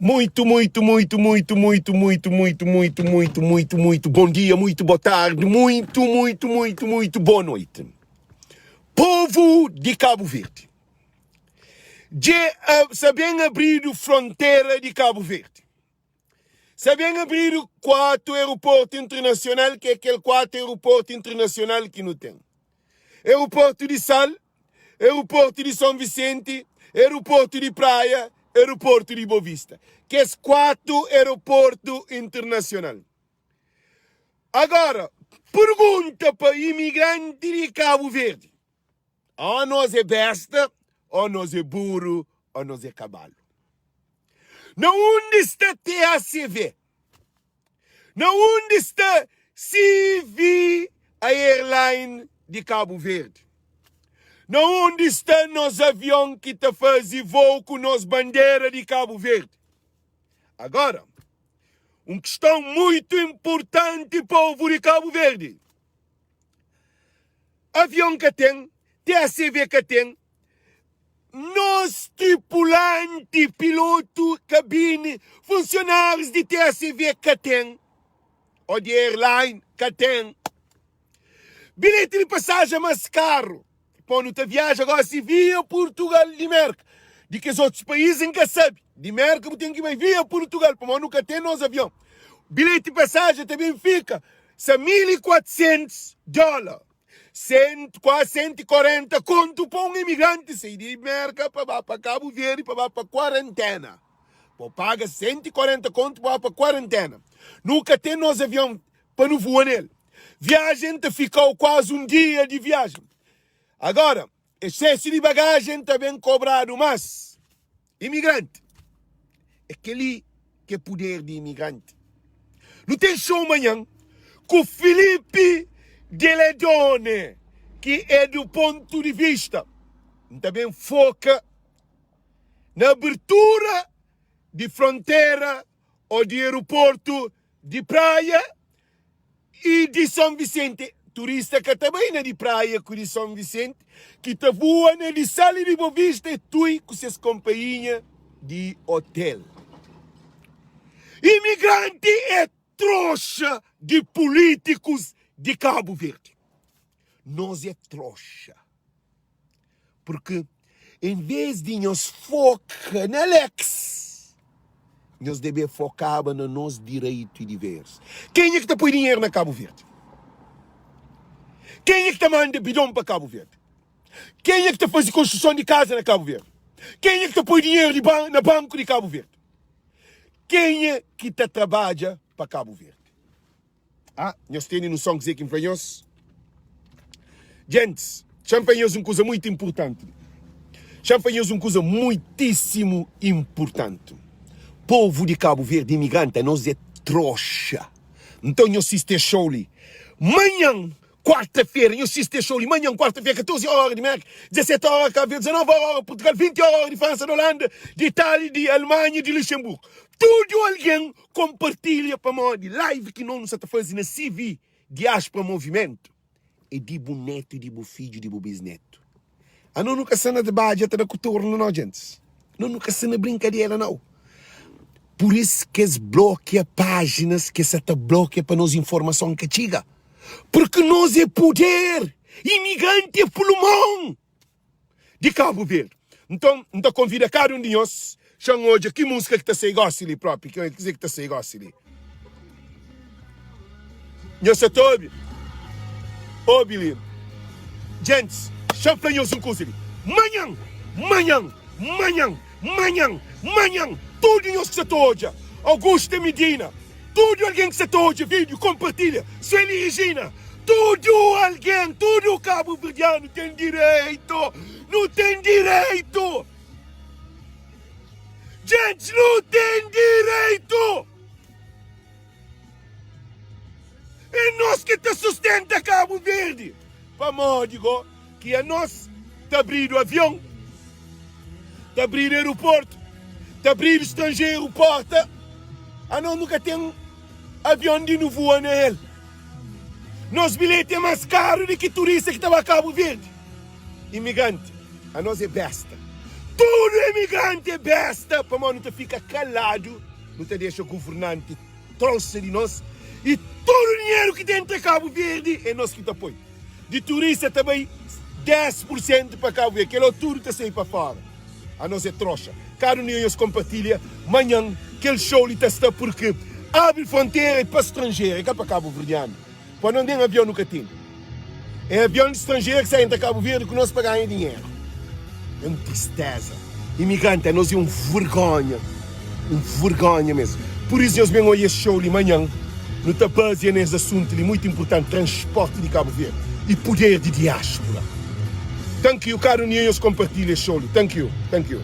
Muito, muito, muito, muito, muito, muito, muito, muito, muito, muito, muito bom dia, muito boa tarde, muito, muito, muito, muito boa noite. Povo de Cabo Verde. Dje sa ben abridu frontera di Cabo Verde. Sa ben abridu 4 aeroportu internacional ki é kel 4 aeroportu internacional ki nu ten. Aeroportu di Sal, Aeroportu di São Vicente, Aeroportu di Praia, Aeroportu di Bovista. Kes 4 aeroportu internacional. Agora, pergunta pa imigranti di Cabo Verde. Ó nos é besta, ó nos é buru, ó nos é kabalu. Na undi sta TACV? Na undi sta CV Airline di Kabu Verdi? Na undi sta nos avion ki ta faze vou ku nos bandera di Kabu Verdi? Agora, un kiston muitu inpurtanti povu di Kabu Verdi. Avion ka ten, TACV ka ten, nos tripulanti, pilotu, kabini, funsionárius di TACV ka ten, ô di airline ka ten. Bilheti di pasajen más karu, pô nu ta viaja gósi via Purtugal di Mérka, di kes otus país N ka sabe, di Mérka bu ten ki bai via Purtugal pamodi nu ka ten nos avion. Bilheti di pasajen ta ben fika sa 1400 dóla, kuazi 140 kontu pa un imigranti sai di Mérka pa ba pa Kabu Verdi pa ba pa kuarentena. Bo paga 140 kontu pa ba pa kuarentena. Nu ka ten nos avion pa nu voa nel. Viajen ta fikau kuazi un dia di viajen. Agora, exsesu di bagajen ta ben kobradu mas. Imigranti, é kel-li ki é puder di imigranti. Nu ten show manhan ku Filipe Deledone ki é do ponto de vista. N ta ben foka na abertura di frontera ô di aeroportu di Praia i di Son Visenti. Turista ka ta bai na di Praia ku di Son Visenti, ki ta bua na di Sal i di Bovista e tui ku ses konpainha di otel. Imigranti é troxa di pulítikus di Kabu Verdi. Nos é troxa. Purki en vês di nhos foka na Alex, nhos debe fokaba na nos direitu i diveris. Kenha ki ta poi dinheru na Kabu Verdi? Kenha ki ta manda bidon pa Kabu Verdi? Kenha ki ta faze konstruson di kaza na Kabu Verdi? Kenha ki ta poi dinheru di ban na banku di Kabu Verdi? Kenha ki ta trabadja pa Kabu Verdi? Ah, nhos tene noson kuzê ki N fla nhos? Gentis, xa-m fla nhos un kuza muitu inpurtanti. Xa-m fla nhos un kuza muitísimu inpurtanti. Povu di Kabu Verdi, imigranti, anos é troxa. Nton, nhos sisti es show li manhan, kuarta-fera. Nhos sisti es show li manhan, kuarta-fera, 14 óra di Mérka, 17 óra Kabu Verdi, 19 óra Purtugal, 20 óra di Fransa, di Olanda, di Itália, di Almanha, di Luxemburgu. Tudu algen Kompartilha pamodi live ki no nu sa ta fazi na CV Diaspora Movimento é di bu netu di bu fidju di bu bisnetu. Ano nu ka sa na dbadja ta da ku tornu nau djentis. No nu ka sa na brinkadera nau. Pur is kes blokia pajinas ke sa ta blokia pa nos informason ka txiga. Purki nos é puder, imigranti é pulmon. di Kabu Verdi. Nton, N ta konvida kada un di nhos, xa-m odja ki múzika ki ta sai gósi li própi, kuzê ki ta sai gósi li. Nhos sa ta obi? Obi li. Gentis, xa-m fla nhos un kuza li. Manhan, manhan, manhan, manhan, manhan, tudu nhos ki sa ta odja Augusta Medina, Tudu algen ki sa ta odja vídiu, konpartilha. Sueli Regina, Tudu algen, tudu kabuverdianu ten direitu! Nu ten direitu! Djentis, nu ten direitu! É nos ki ta sustenta Kabu Verdi. Pamodi go ki anos ta abridu avion, ta abridu aeroportu, ta abridu stranjeru porta, anos nu ka ten avion di nu voa na el. Nos bilheti é más karu di ki turista ki ta ba Kabu Verdi. Imigranti, anos é besta. Tudu emigranti é besta pamodi nu ta fika kaladu, nu ta dexa guvernanti trosa di nos i tudu dinheru ki ta entra Kabu Verdi é nos ki ta poi. Di turista ta bai 10 pur sentu pa Kabu Verdi, kel otu tudu ta sai pa fora. Anos é troxa. Kada un di nhos konpartilha manhan kel show li ta sta purki abri frontera é pa stranjeru é ka pa kabuverdianu. Pa nos nen avion nu ka tene. É avion di stranjeru ki sa entra Kabu Verdi ku nos pa ganha dinheru. É un tristeza. Imigranti anos é un vergonha. Un vergonha mesmu. Pur isu nhos ben oia es show li manhan. Nu ta bazia nes asuntu li muitu inpurtanti, transporti di Kabu Verdi i puder di diaspura. Thank you. Kada un di nhos konpartilha es show li. Thank you. Thank you.